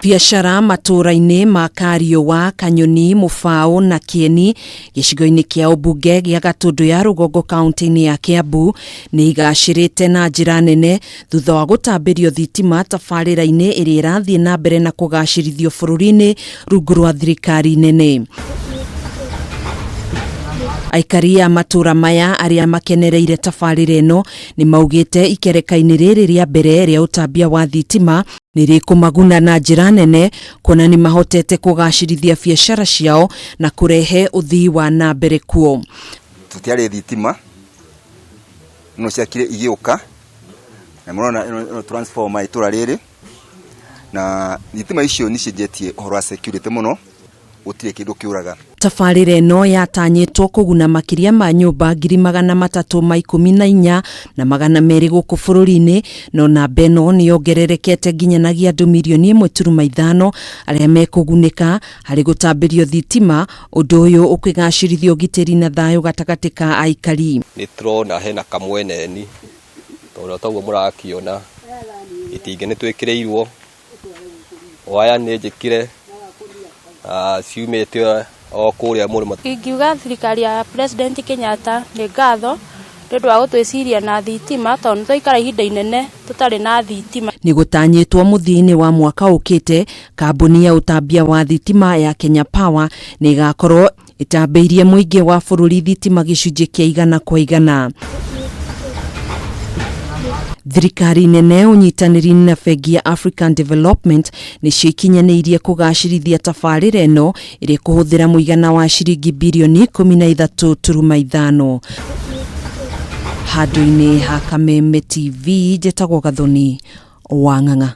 Biacara matũũra-inĩ ma Kariũa, Kanyoni, Mũbaũ na Kĩeni gĩcigo-inĩ kĩa ũmbunge gĩa Gatũndũ ya Rũgongo kaunti-inĩ ya Kĩambu nĩ igacĩrĩte na njĩra nene thutha wa gũtambĩrio thitima tabarĩra-inĩ ĩrĩa ĩrathiĩ na mbere na kũgacĩrithio bũrũri-inĩ rungu rwa thirikari nene. Aikari a matũũra maya arĩa makenereire tabarĩra ĩno nĩ maugĩte ikereka-inĩ rĩrĩ rĩa mbere rĩa ũtambia wa thitima nĩ rĩkũmaguna na njĩra nene kuona nĩ mahotete kũgacĩrithia biacara ciao na kũrehe ũthii wa na mbere kuo. Tũtiarĩ thitima no ciakire igĩũka na mũrona ĩno transformer itũra rĩrĩ na thitima icio nĩ cienjetie ũhoro wa security mũno gũtirĩ kĩndũ kĩũraga. Tabarĩra ĩno yatanyĩtwo kũguna makĩria ma nyũmba 314,200 gũkũ bũrũri-inĩ, no namba ĩno nĩ yongererekete nginyanagia andũ mirioni 1.5 arĩa mekũgunĩka harĩ gũtambĩrio thitima, ũndũ ũyũ ũkĩgacĩrithia ũgitĩri na thayũ gatagatĩ ka aikari. Nĩ tũrona hena kamweneni tondũ toguo mũrakĩona itingĩ nĩ twĩkĩrĩirwo waya nĩ njĩkĩre ciumĩte o kũrĩa mũrĩmo. Ingiuga thirikari ya President Kenyatta nĩ ngatho nĩ ũndũ wa gũtwĩciria na thitima tondũ nĩ twaikara ihinda inene tũtarĩ na thitima. Nĩ gũtanyĩtwo mũthia-inĩ wa mwaka ũkĩte kambuni ya ũtambia wa thitima ya Kenya Power nĩ ĩgakorwo ĩtambĩirie mũingĩ wa bũrũri thitima gĩcunjĩ kĩa 100%. Thirikari nene ũnyitanĩri na bengi ya African Development nĩcio ikinyanĩirie kũgacĩrithia tabarĩra ĩno ĩrĩa ĩkũhũthĩra mũigana wa ciringi birioni 13.5. Handũ-inĩ ha Kameme TV, njĩtagwo Gathoni wa Ng'ang'a.